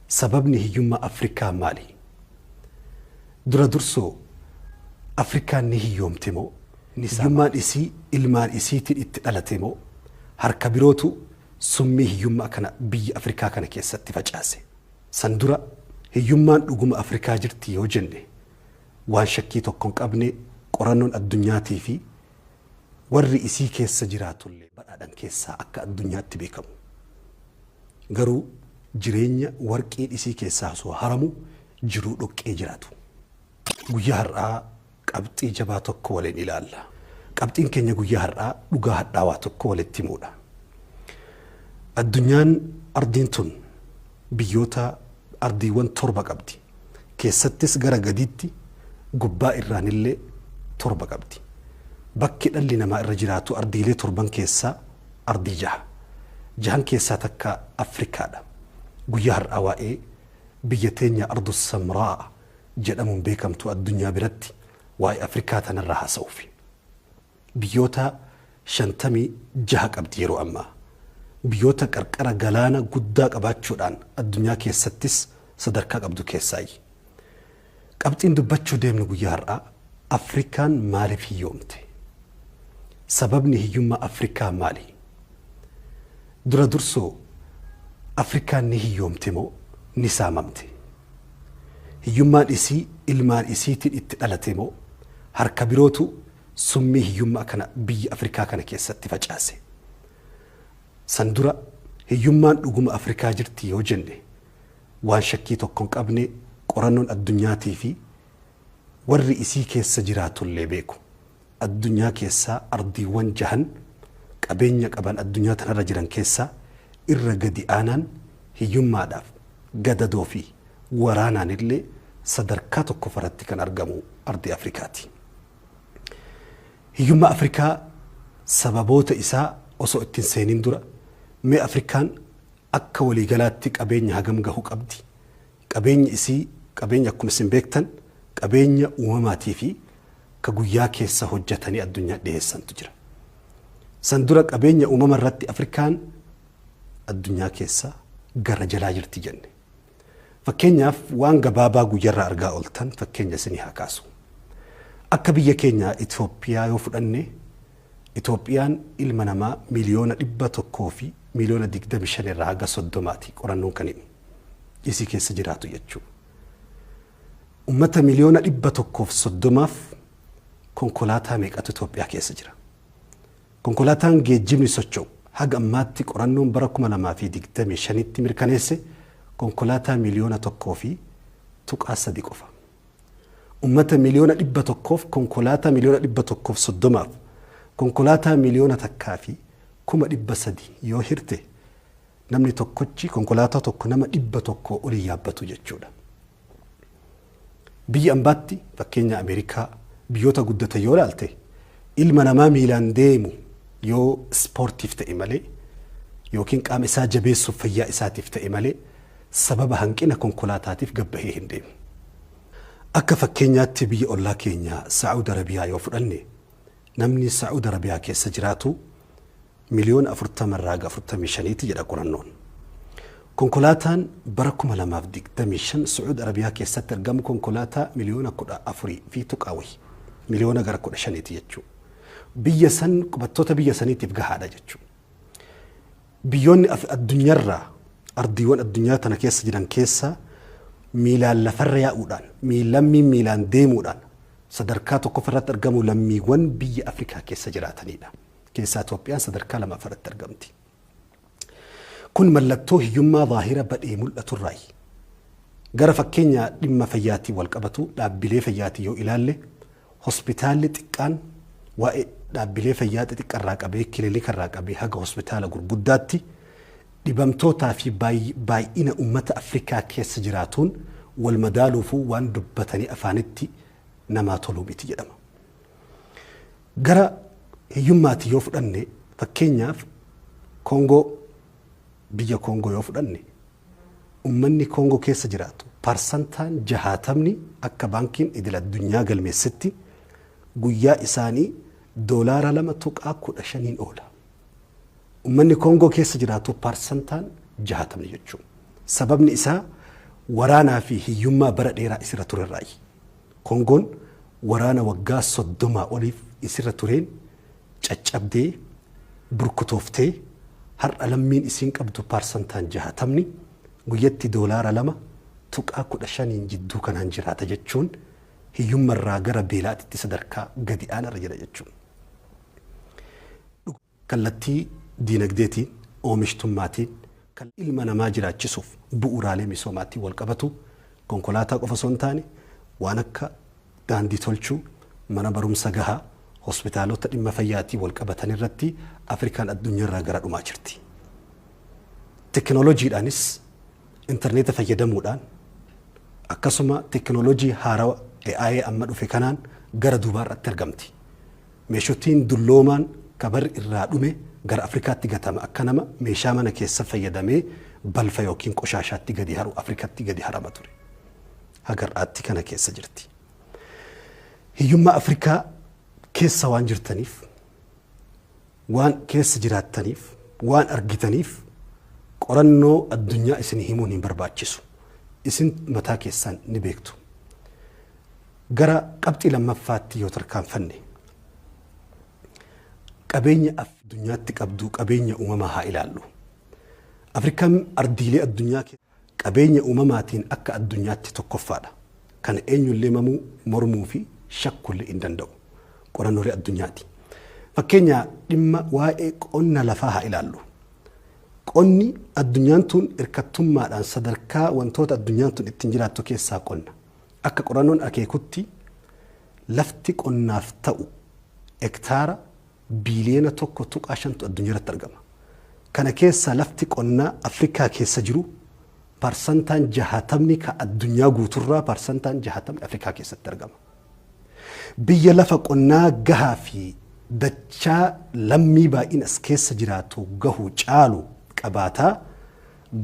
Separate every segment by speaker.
Speaker 1: Sababni hiyyummaa Afrikaa maali? Dura dursoo Afrikaan ni hiyyoomte moo ni Hiyyummaan isii ilmaan isiitiin itti dhalate moo harka birootu summii hiyyummaa kana biyya Afrikaa kana keessatti facaase? San dura hiyyummaan dhuguma Afrikaa jirti yoo jenne waan shakkii tokko hin qabne qorannoon addunyaatii fi warri isii keessa jiraatullee badhaadhan keessaa akka addunyaatti beekamu. Garuu jireenya warqiin isii keessaa osoo haramu jiruu dhoqqee jiraatu. Guyyaa har'aa qabxii jabaa tokko waliin ilaalla. Qabxiin keenya guyyaa har'aa dhugaa hadhaawaa tokko walitti himuudha. Addunyaan ardiin tun biyyoota ardiiwwan torba qabdi. Keessattis gara gadiitti gubbaa irraanillee torba qabdi. Bakki dhalli namaa irra jiraatu ardiilee torban keessaa ardii jaha. Jahan keessaa takka Afrikaadha. Guyyaa har'aa waa'ee biyya teenya Ardu Samraa jedhamuun beekamtu addunyaa biratti waa'ee Afrikaa tanarraa haasa'uufi. Biyyoota 56 qabdi yeroo ammaa. Biyyoota qarqara galaana guddaa qabaachuudhaan addunyaa keessattis sadarkaa qabdu keessaayi. Qabxiin dubbachuu deemnu guyyaa har'aa Afrikaan maaliif hiyyoomte? Sababni hiyyummaa Afrikaa maali? Dura dursoo Afrikaan ni hiyyoomte moo ni saamamte? Hiyyummaan isii ilmaan isiitiin itti dhalate moo harka birootu summii hiyyummaa kana biyya Afrikaa kana keessatti facaase? San dura hiyyummaan dhuguma Afrikaa jirti yoo jenne waan shakkii tokko hin qabne qorannoon addunyaatii fi warri isii keessa jiraatullee beeku. Addunyaa keessaa ardiiwwan jahan qabeenya qaban addunyaa tanarra jiran keessaa irra gadi aanaan hiyyummaadhaaf, gadadoo fi waraanaanillee sadarkaa tokkoffaratti kan argamu ardii Afrikaati. Hiyyummaa Afrikaa sababoota isaa osoo itti hin seenin dura mee Afrikaan akka waliigalaatti qabeenya hagam gahu qabdi? Qabeenyi isii qabeenya akkuma isin beektan qabeenya uumamaatii fi ka guyyaa keessa hojjatanii addunyaa dhiheessantu jira. San dura qabeenya uumama irratti Afrikaan addunyaa keessa gara jalaa jirti jenne. Fakkeenyaaf waan gabaabaa guyyarraa argaa ooltan fakkeenya isinii haa kaasu. Akka biyya keenya Itoophiyaa yoo fudhanne Itoophiyaan ilma namaa 125,000,000 irraa haga 30ti qorannoon kan himu. Isii keessa jiraatu jechuudha. Ummata 130,000,000f konkolaataa meeqatu Itoophiyaa keessa jira? Konkolaataan geejjibni socho'u haga ammaatti qorannoon bara 2025tti mirkaneesse konkolaataa 1.3 miliyoona qofa. Ummata 100,000,000f konkolaataa 130,000,000f konkolaataa 1,300,000 yoo hirte namni tokkochi konkolaataa tokko nama 100 olii yaabbatu jechuudha. Biyya ambaatti fakkeenya Ameerikaa biyyoota guddatan yoo ilaalte ilma namaa miilaan deemu yoo ispoortiif ta'e malee yookiin qaama isaa jabeessuuf fayyaa isaatiif ta'e malee sababa hanqina konkolaataatiif gabbahee hin deemu. Akka fakkeenyaatti biyya ollaa keenya Saa'ud Arabiyaa yoo fudhanne namni Saa'ud Arabiyaa keessa jiraatu 40 miliyoona irraa haga 45ti jedha qorannoon. Konkolaataan bara 2025 Su'uud Arabiyaa keessatti argamu konkolaataa 14 fi tuqaa wayi. Miliyoona gara 15ti jechuudha. Biyya san qubattoota biyya saniitiif gahaadha jechuudha. Biyyoonni addunyaarraa ardiiwwan addunyaa tana keessa jiran keessaa miilaan lafarra yaa'uudhaan lammiin miilaan deemuudhaan sadarkaa tokkoffaarratti argamu lammiiwwan biyya Afrikaa keessa jiraatanidha. Keessaa Itoophiyaan sadarkaa lammaffaarratti argamti. Kun mallattoo hiyyummaa zaahira badhee mul'aturraayi. Gara fakkeenya dhimma fayyaatiin wal qabatu dhaabbilee fayyaatiin yoo ilaalle hospitaalli xiqqaan waa'ee dhaabbilee fayyaa xixiqqarraa qabee kilinikarraa qabee haga hospitaala gurguddaatti dhibamtootaa fi baay'ina uummata Afrikaa keessa jiraatuun wal madaaluufuu waan dubbatanii afaanitti namaa toluu miti jedhama. Gara hiyyummaatti yoo fudhanne fakkeenyaaf Koongoo, biyya Koongoo yoo fudhanne ummanni Koongoo keessa jiraatu parsantaan 60ni akka baankiin idil addunyaa galmeessetti guyyaa isaanii doolaara 2.15n oola. Ummanni Koongoo keessa jiraatu parsantaan 60ni jechuudha. Sababni isaa Waraanaa fi hiyyummaa bara dheeraa isirra turerraayi. Kongoon waraana waggaa 30 oliif isirra tureen caccabdee, burkutooftee, har'a lammiin isiin qabdu paarsantaan 60ni guyyatti doolaara 2.15n jidduu kanaan jiraata jechuun hiyyummarraa gara beelaatitti sadarkaa gadi aanarra jira jechuudha. Kallattii diinagdeetiin, oomishtummaatiin, kan ilma namaa jiraachisuuf bu'uuraalee misoomaatiin wal qabatu konkolaataa qofa osoo hin taane waan akka daandii tolchuu, mana barumsa gahaa, hospitaalota dhimma fayyaatiin wal qabatan irratti Afrikaan addunyaarraa gara dhumaa jirti. Tekinooloojiidhaanis intarneeta fayyadamuudhaan akkasuma tekinooloojii haarawa AI amma dhufe kanaan gara duubaarratti argamti. Meeshotiin dulloomaan kabarri irraa dhume gara Afrikaatti gatama, akka nama meeshaa mana keessa fayyadamee balfa yookiin qoshaashaatti gadi haru Afrikatti gadi harama ture. Haga har'aatti kana keessa jirti. Hiyyummaa Afrikaa keessa waan jirtaniif, waan keessa jiraattaniif, waan argitaniif qorannoo addunyaa isin himuun hin barbaachisu. Isin mataa keessan ni beektu. Gara qabxii lammaffaatti yoo tarkaanfanne, qabeenya addunyaatti qabdu, qabeenya uumamaa haa ilaallu. Afrikaan ardiilee addunyaa qabeenya uumamaatiin akka addunyaatti tokkoffaadha. Kana eenyullee mamuu, mormuu fi shakkullee hin danda'u. Qorannoolee addunyaati. Fakkeenya dhimma waa'ee qonna lafaa haa ilaallu. Qonni addunyaan tun hirkattummaadhaan sadarkaa wantoota addunyaan tun ittiin jiraattu keessaa qonna. Akka qorannoon akeekutti lafti qonnaaf ta'u hektaara biiliyoona 1.5tu addunyaa irratti argama. Kana keessaa lafti qonnaa Afrikaa keessa jiru parsantaan 60ni, ka addunyaa guuturraa parsantaan 60ni Afrikaa keessatti argama. Biyya lafa qonnaa gahaa fi dachaa lammii baay'ina as keessa jiraatu gahu caalu qabaataa,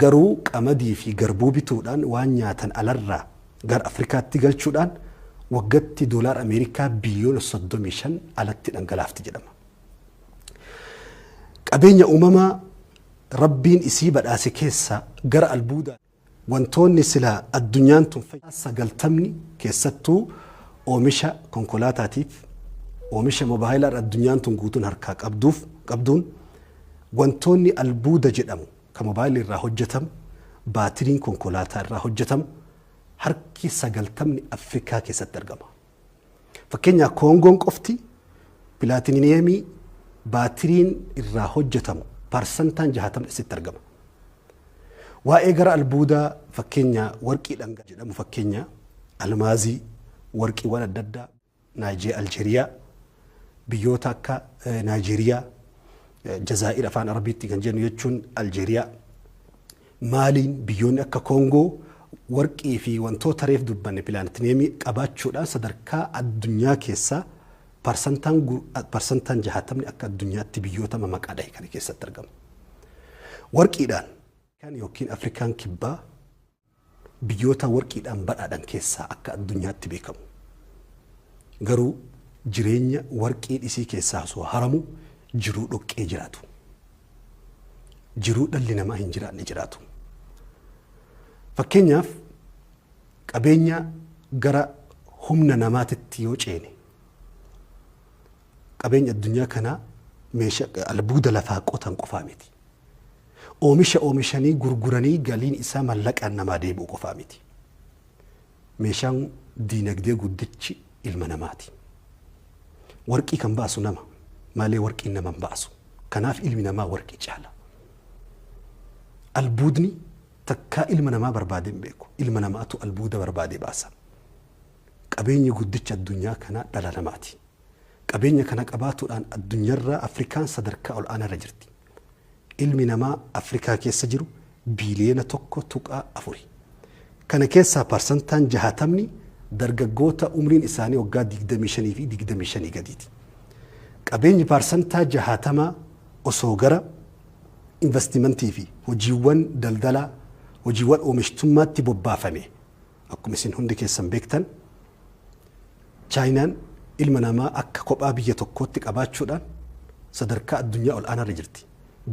Speaker 1: garuu qamadii fi garbuu bituudhaan waan nyaatan alarraa gara Afrikaatti galchuudhaan waggatti doolaara Ameerikaa biliyoona 35 alatti dhangalaafti jedhama. Qabeenya uumamaa Rabbiin isii badhaase keessaa gara albuudaa wantoonni sila addunyaan tun 90ni keessattuu oomisha konkolaataatiif, oomisha mobaayilaa addunyaan tun guutuun harkaa qabduuf qabduun, wantoonni albuuda jedhamu kan mobaayilii irraa hojjetamu, baatiriin konkolaataa irraa hojjetamu harki 90ni Afrikaa keessatti argama. Fakkeenyaaf Koongoon qofti pilaatiniyeemii baatiriin irraa hojjetamu parsantaan 60 isitti argama. Waa'ee gara albuudaa, fakkeenya warqii dhangaa jedhamu, fakkeenya almaazii, warqiiwwan adda addaa, Naayijee, Aljeeriyaa, biyyoota akka Naayijeeriyaa, Jazaa'ir afaan Arabiitti kan jennu jechuun Aljeeriyaa, Maaliin, biyyoonni akka Koongoo warqii fi wantoota reef dubbanne pilaatiniyeemii qabaachuudhaan sadarkaa addunyaa keessaa parsantaan 60ni akka addunyaatti biyyoota maqaa dhahe kana keessatti argama. Warqiidhaan kan yookiin Afrikaan Kibbaa biyyoota warqiidhaan badhaadhan keessaa akka addunyaatti beekamu. Garuu jireenya warqii dhisii keessaa osoo haramu jiruu dhoqqee jiraatu. Jiruu dhalli namaa hin jiraanne jiraatu. Fakkeenyaaf qabeenya gara humna namaatitti yoo ceene, qabeenya addunyaa kanaa meeshaa albuuda lafaa qotan qofaa miti. Oomisha oomishanii gurguranii galiin isaa mallaqaan namaa deebi'u qofaa miti. Meeshaan diinagdee guddichi ilma namaati. Warqii kan baasu nama malee warqiin nama hin baasu. Kanaaf ilmi namaa warqii caala. Albuudni takkaa ilma namaa barbaadee hin beeku. Ilma namaatu albuuda barbaadee baasa. Qabeenyi guddicha addunyaa kanaa dhala namaati. Qabeenya kana qabaatuudhaan addunyaarraa Afrikaan sadarkaa ol aanaarra jirti. Ilmi namaa Afrikaa keessa jiru biiliyoona 1.4. Kana keessaa parsantaan 60ni dargaggoota umriin isaanii waggaa 25 fi 25 gadiiti. Qabeenyi parsantaa 60 osoo gara investimentii fi hojiiwwan daldalaa, hojiiwwan oomishtummaatti bobbaafame, akkuma isin hundi keessan beektan, Chaayinaan ilma namaa akka kophaa biyya tokkootti qabaachuudhaan sadarkaa addunyaa ol aanaarra jirti.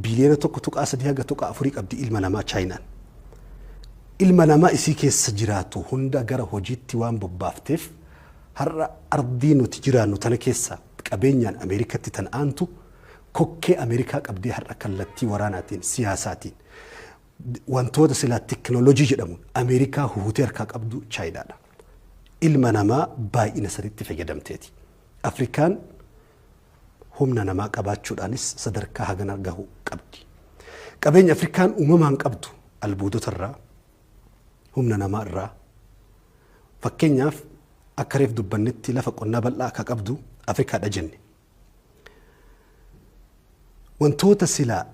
Speaker 1: Biiliyoona 1.3 haga tuqaa afurii qabdi ilma namaa Chaayinaan. Ilma namaa isii keessa jiraatu hunda gara hojiitti waan bobbaafteef, har'a ardii nuti jiraannu tana keessa qabeenyaan Ameerikatti tan aantu, kokkee Ameerikaa qabdee har'a kallattii waraanaatiin, siyaasaatiin, wantoota silaa teknoolojii jedhamuun Ameerikaa huhutee harkaa qabdu Chaayinaadha. Ilma namaa baay'ina sanitti fayyadamteeti. Afrikaan humna namaa qabaachuudhaanis sadarkaa hagana gahu qabdi. Qabeenya Afrikaan uumamaan qabdu albuudota irraa, humna namaa irraa, fakkeenyaaf akka reef dubbannetti lafa qonnaa bal'aa akka qabdu Afrikaadha jenne. Wantoota silaa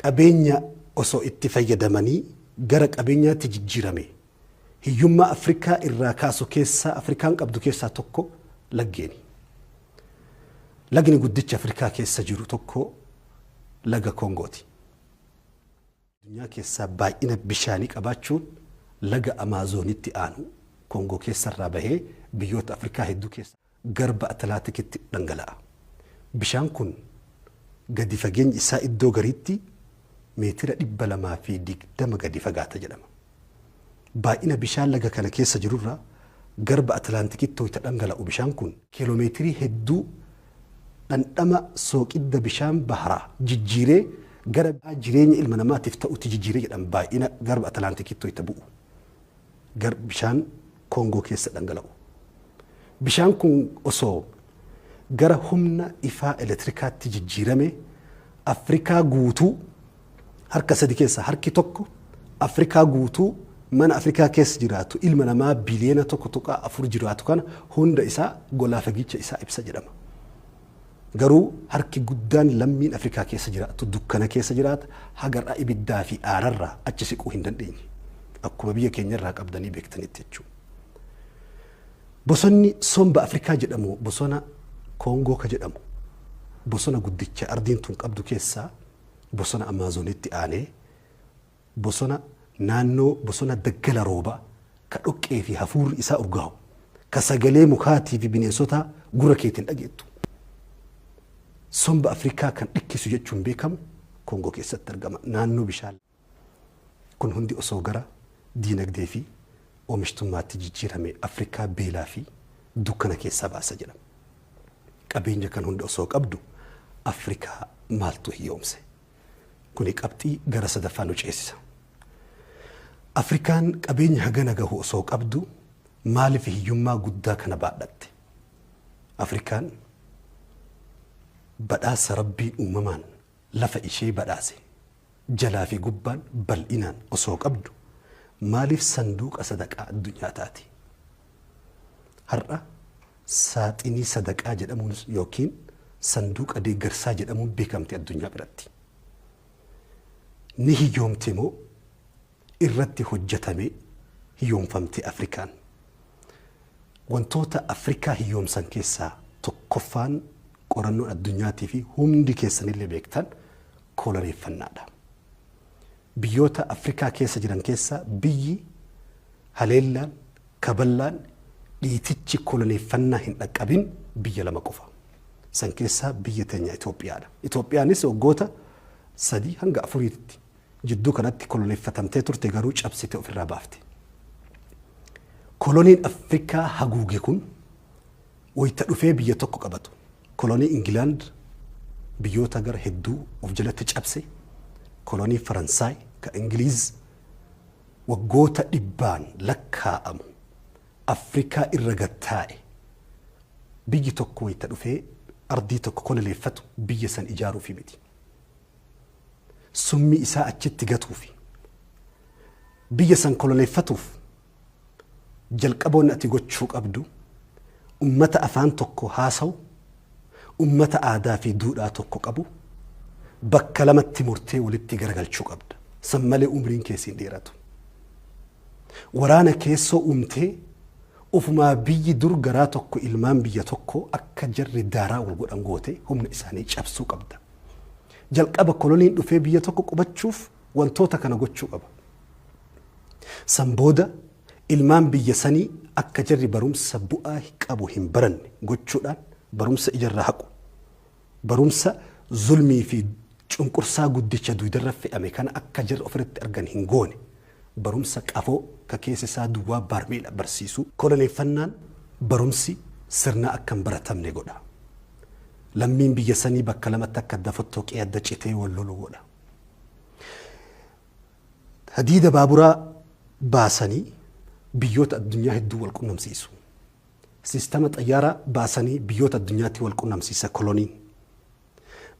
Speaker 1: qabeenya osoo itti fayyadamanii gara qabeenyaatti jijjiirame hiyyummaa Afrikaa irraa kaasu keessaa, Afrikaan qabdu keessaa tokko laggeeni. Lagni guddichi Afrikaa keessa jiru tokko laga Kongooti. Addunyaa keessaa baay'ina bishaanii qabaachuun laga Amaazoonitti aanu Kongoo keessarraa bahee biyyoota Afrikaa hedduu keessa garba Atlaatikitti dhangala'a. Bishaan kun gadi fageenyi isaa iddoo gariitti meetira 220 gadi fagaata jedhama. Baay'ina bishaan laga kana keessa jirurraa garba Atlaantikitti wayita dhangala'u bishaan kun kiiloomeetirii hedduu dhandhama sooqidda bishaan baharaa jijjiiree gara jireenya ilma namaatiif ta'utti jijjiiree jedhama baay'ina garba Atlaantikitti wayita bu'u. Gar bishaan Koongoo keessa dhangala'u. Bishaan kun osoo gara humna ifaa elektirikaatti jijjiirame Afrikaa guutuu harka sadi keessaa harki tokko, Afrikaa guutuu, mana Afrikaa keessa jiraatu, ilma namaa biliyoona 1.4 jiraatu kana hunda isaa golaa fagicha isaa ibsa jedhama. Garuu harki guddaan lammiin Afrikaa keessa jiraatu dukkana keessa jiraata, hagar'a ibiddaa fi aararraa achi siquu hin dandeenye. Akkuma biyya keenyarraa qabdanii beektanitti jechuudha. Bosonni somba Afrikaa jedhamu, bosona Koongoo ka jedhamu, bosona guddicha ardiin tun qabdu keessaa bosona Amaazonitti aanee bosona naannoo bosona daggala roobaa ka dhoqqee fi hafuurri isaa urgaa'u, ka sagalee mukaatii fi bineensotaa gurra keetiin dhageettu. Somba Afrikaa kan dhikkisu jechuun beekamu Koongoo keessatti argama. Naannoo bishaan kun hundi osoo gara diinagdee fi oomishtummaatti jijjiirame Afrikaa beelaa fi dukkana keessaa baasa jedhama. Qabeenya kan hunda osoo qabdu Afrikaa maaltu hiyyoomse? Kuni qabxii gara sadaffaa nu ceesisa. Afrikaan qabeenya hagana gahu osoo qabdu maaliif hiyyummaa guddaa kana baadhatte? Afrikaan badhaasa Rabbiin uumamaan lafa ishee badhaase jalaa fi gubbaan bal'inaan osoo qabdu maaliif sanduuqa sadaqaa addunyaa taati? Har'a saaxinii sadaqaa jedhamuun yookiin sanduuqa deeggarsaa jedhamuun beekamti addunyaa biratti. Ni hiyyoomte moo irratti hojjetamee hiyyoomfamte Afrikaan? Wantoota Afrikaa hiyyoomsan keessaa tokkoffaan qorannoon addunyaatii fi hundi keessanillee beektan koloneeffannaadha. Biyyoota Afrikaa keessa jiran keessaa biyyi haleellaan, kaballaan, dhiitichi koloneeffannaa hin dhaqqabin biyya lama qofa. San keessaa biyya teenya Itoophiyaadha. Itoophiyaanis waggoota 3 hanga 4tti jidduu kanatti koloneeffatamtee turte, garuu cabsite ofirraa baafte. Koloniin Afrikaa haguuge kun wayita dhufee biyya tokko qabatu. Kolonii Ingilaand biyyoota gara hedduu of jalatti cabse. Kolonii Faransaay ka Ingiliiz waggoota dhibbaan lakkaa'amu Afrikaa irra gattaa'e. Biyyi tokko wayita dhufee ardii tokko koloneeffatu biyya san ijaaruufi miti. Summii isaa achitti gatuufi. Biyya san koloneeffatuuf jalqaboonni ati gochuu qabdu ummata afaan tokko haasawu, ummata aadaa fi duudhaa tokko qabu bakka lamatti murtee walitti garagalchuu qabda. San malee umriin kee siin dheeratu. Waraana keessoo uumtee ofumaa biyyi dur garaa tokko, ilmaan biyya tokko akka jarri daaraa wal godhan goote humna isaanii cabsuu qabda. Jalqaba koloniin dhufee biyya tokko qubachuuf wantoota kana gochuu qaba. San booda ilmaan biyya sanii akka jarri barumsa bu'aa qabu hin baranne gochuudhaan barumsa ijarraa haqu. Barumsa zulmii fi cunqursaa guddicha duudarra fe'ame kana akka jarri ofirratti argan hin goone. Barumsa qafoo ka keessa isaa duwwaa barmeela barsiisu. Koloneeffannaan barumsi sirna akka hin baratamne godha. Lammiin biyya sanii bakka lamatti akka adda fottoqee adda citee wal lolu godha. Hadiida baaburaa baasanii biyyoota addunyaa hedduu wal qunnamsiisu. Siistama xayyaaraa baasanii biyyoota addunyaatti wal qunnamsiisa koloniin.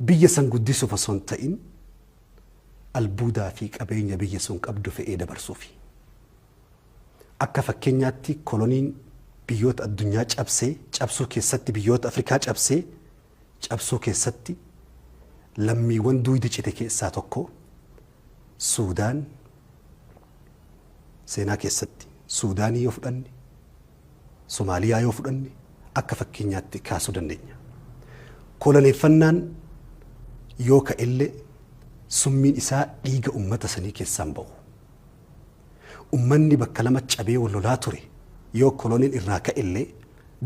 Speaker 1: Biyya san guddisuuf osoo hin ta'in albuudaa fi qabeenya biyya sun qabdu fe'ee dabarsuufi. Akka fakkeenyaatti koloniin biyyoota addunyaa cabsee cabsuu keessatti, biyyoota Afrikaa cabsee cabsuu keessatti lammiiwwan duydi cite keessaa tokko Suudaan. Seenaa keessatti Suudaanii yoo fudhanne, Somaaliyaa yoo fudhanne akka fakkeenyaatti kaasuu dandeenya. Koloneeffannaan yoo ka'ellee summiin isaa dhiiga ummata sanii keessaan ba'u. Ummanni bakka lama cabee wal lolaa ture yoo koloniin irraa ka'ellee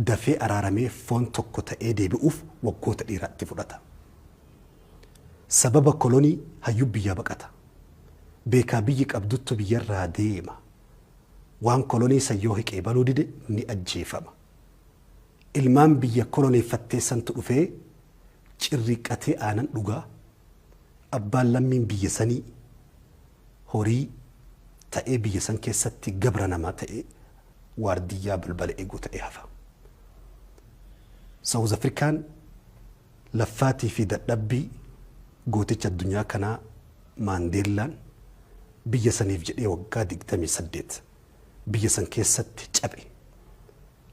Speaker 1: dafee araaramee foon tokko ta'ee deebi'uuf waggoota dheeraa itti fudhata. Sababa kolonii hayyuu biyyaa baqata. Beekaa biyyi qabduttu biyyarraa deema. Waan kolonii san yoo hiqeebaluu dide ni ajjeefama. Ilmaan biyya koloneeffattee santu dhufee cirriiqqatee aanan dhugaa, abbaan lammiin biyya sanii horii ta'ee biyya san keessatti gabra namaa ta'ee waardiyyaa balbala eeguu ta'ee hafa. Saawuz Afrikaan laffaatii fi dadhabbii gooticha addunyaa kanaa Maandeellaan biyya saniif jedhee waggaa 28 biyya san keessatti cabe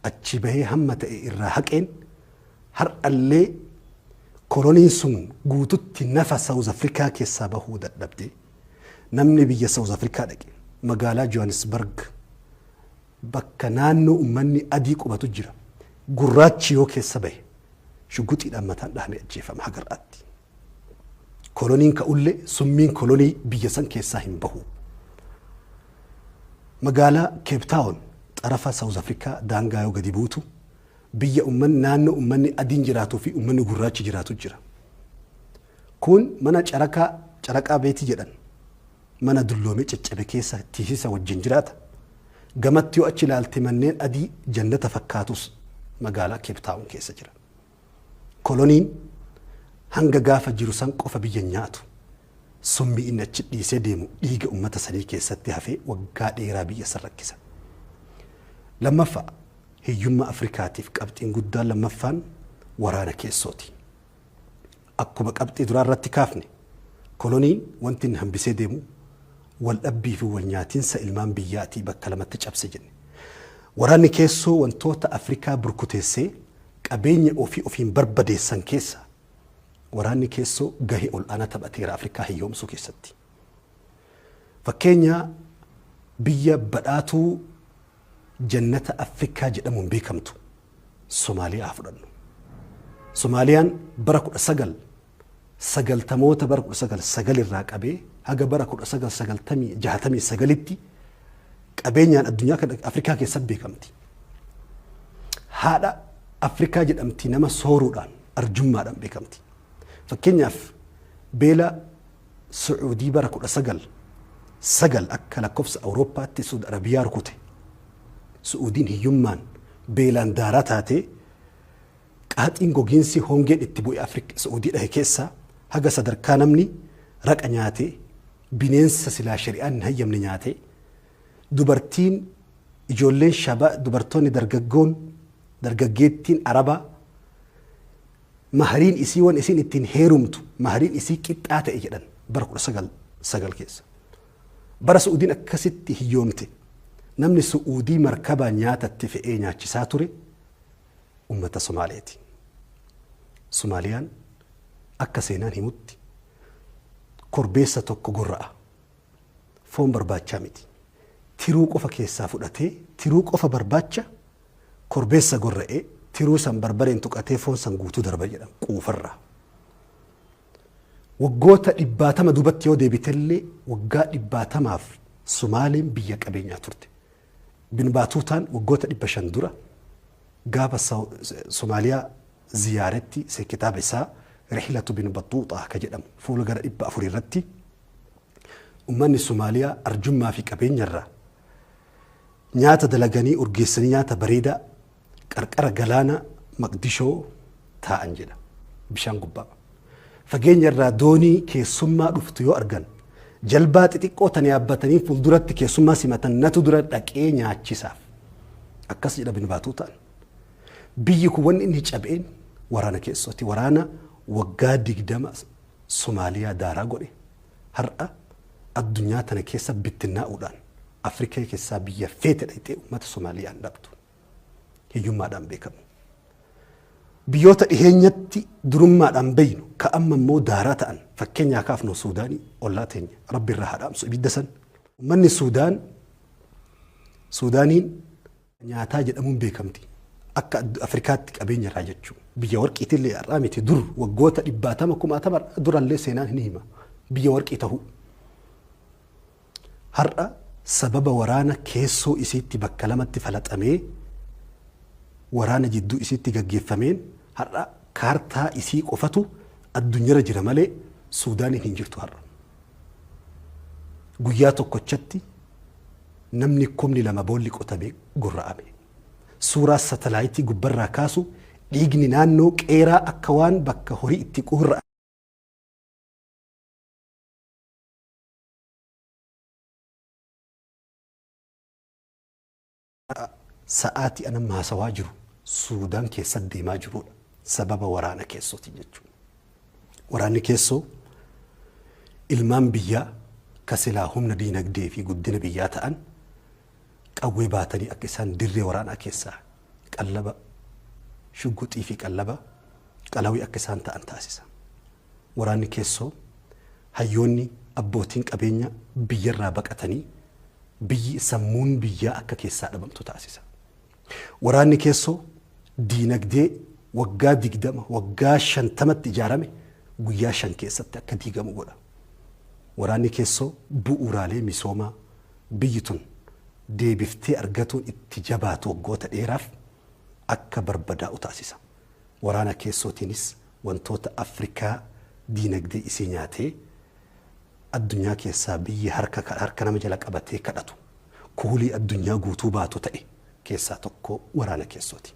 Speaker 1: achii bahee hamma ta'e irraa haqeen, har'allee koloniin sun guututti nafa Saawuz Afrikaa keessaa bahuu dadhabde. Namni biyya Saawuz Afrikaa dhaqe magaalaa Johannesburg bakka naannoo ummanni adii qubatu jira. Gurraachi yoo keessa bahe shuguxiidhaan mataan dhahamee ajjeefama haga har'aatti. Koloniin ka'ullee summiin kolonii biyya san keessaa hin bahu. Magaalaa Cape Town xarafa Saawuz Afrikaa daangaa yoo gadi buutu biyya ummanni naannoo ummanni adiin jiraatuu fi ummanni gurraachi jiraatu jira. Kun mana carakaa caraqaa beetii jedhan mana dulloomee caccabe keessa tiisisa wajjin jiraata. Gamatti yoo achi ilaalte manneen adii jannata fakkaatus magaalaa Cape Town keessa jira. Koloniin hanga gaafa jiru san qofa biyya nyaatu. Summii inni achi dhiisee deemu dhiiga ummata sanii keessatti hafee waggaa dheeraa biyya san rakkisa. Lammaffaa, hiyyummaa Afrikaatiif qabxiin guddaan lammaffaan waraana keessooti. Akkuma qabxii duraa irratti kaafne koloniin wanti inni hambisee deemu wal dhabbii fi wal nyaatinsa ilmaan biyyaatii bakka lamatti cabse jenne. Waraanni keessoo wantoota Afrikaa burkuteessee qabeenya ofii ofiin barbadeessan keessa waraanni keessoo gahee ol'aanaa taphateera Afrikaa hiyyoomsuu keessatti. Fakkeenya biyya badhaatuu jannata Afrikaa jedhamuun beekamtu Somaaliyaa haa fudhannu. Somaaliyaan bara 1990moota, bara 1909 irraa qabee haga bara 1969tti qabeenyaan addunyaa kana Afrikaa keessatti beekamti. Haadha Afrikaa jedhamti, nama sooruudhaan arjummaadhaan beekamti. Fakkeenyaaf beela Su'uudii bara 1909 akka lakkoofsa Awurooppaatti Suud Arabiyaa rukute. Su'uudiin hiyyummaan beelaan daaraa taatee qaaxiin gogiinsi hongeen itti bu'e Afrika Su'uudii dhahe keessaa haga sadarkaa namni raqa nyaatee, bineensa silaa shari'aan hin hayyamne nyaatee, dubartiin ijoolleen shaba dubartoonni dargaggoon dargaggeettiin Arabaa mahariin isii wan isiin ittiin heerumtu mahariin isii qixxaa ta'e jedhan bara 1909 keessa. Bara Su'uudiin akkasitti hiyyoomte namni Su'uudii markabaan nyaatatti fe'ee nyaachisaa ture ummata Somaaleeti. Somaaliyaan akka seenaan himutti korbeessa tokko gorra'a. Foon barbaachaa miti. Tiruu qofa keessaa fudhatee tiruu qofa barbaacha korbeessa gorra'ee tiruu san barbareen tuqatee foon san guutuu darba jedhan quufarraa. Waggoota dhibbaatama duubatti yoo deebitellee waggaa dhibbaatamaaf Somaaliin biyya qabeenyaa turte. Bin Baatuutaan waggoota 500 dura gaafa Somaaliyaa ziyaaretti kitaaba isaa Rihlatu bin Battuuxaa ka jedhamu fuula gara 400 irratti Ummanni Somaaliyaa arjummaa fi qabeenyarraa nyaata dalaganii urgeessanii nyaata bareedaa qarqara galaana Maqdishoo taa'an jedha bishaan gubbaa. Fageenya irraa doonii keessummaa dhuftu yoo argan jalbaa xixiqqoo tan yaabbatanii fuulduratti keessummaa simatan natu dura dhaqee nyaachisaaf. Akkas jedha Ibn Baatuutaan. Biyyi kun wanni inni cabeen waraana keessooti. Waraana waggaa 20 Somaaliyaa daaraa godhe har'a addunyaa tana keessa bittinnaa'uudhaan Afrikaa keessaa biyya feete dhaqxee uummata Somaaliyaan dhabdu. Hiyyummaadhaan beekamu. Biyyoota dhiheenyatti durummaadhaan beeynu ka amma immoo daaraa ta'an fakkeenyaa kaafnu Suudaanii ollaa teenya rabbi irraa haa dhaamsu ibidda san. Uummanni Suudaan Suudaaniin nyaataa jedhamuun beekamti. Akka Afrikaatti qabeenya irraa jechuudha. Biyya warqiitillee har'aa miti dur waggoota dhibbaatama kumaatama durallee seenaan hin hima. Biyya warqii tahuu. Har'a sababa waraana keessoo isiitti bakka lamatti falaxamee waraana jidduu isiitti gaggeeffameen har'a kaartaa isii qofatu addunyarra jira malee Suudaaniin hin jirtu har'a. Guyyaa tokkochatti namni 2,000 boolli qotamee gorra'ame. Suuraa satalaayitii gubbarraa kaasu dhiigni naannoo qeeraa akka waan bakka horii itti quurra'an. Sa'aatii an amma haasawaa jiru Suudaan keessatti deemaa jirudha. Sababa waraana keessooti jechuudha. Waraanni keessoo ilmaan biyyaa ka silaa humna diinagdee fi guddina biyyaa ta'an qawwee baatanii akka isaan dirree waraanaa keessaa qallaba shugguxii fi qallaba qalawii akka isaan ta'an taasisa. Waraanni keessoo hayyoonni abbootiin qabeenya biyyarraa baqatanii biyyi sammuun biyyaa akka keessaa dhabamtu taasisa. Waraanni keessoo diinagdee waggaa 20 waggaa 50tti ijaarame guyyaa 5 keessatti akka diigamu godha. Waraanni keessoo bu'uuraalee misoomaa biyyi tun deebiftee argatuun itti jabaatu waggoota dheeraaf akka barbadaa'u taasisa. Waraana keessootiinis wantoota Afrikaa diinagdee isii nyaatee addunyaa keessaa biyyi harka nama jala qabatee kadhatu kuulii addunyaa guutuu baatu ta'e keessaa tokko waraana keessooti.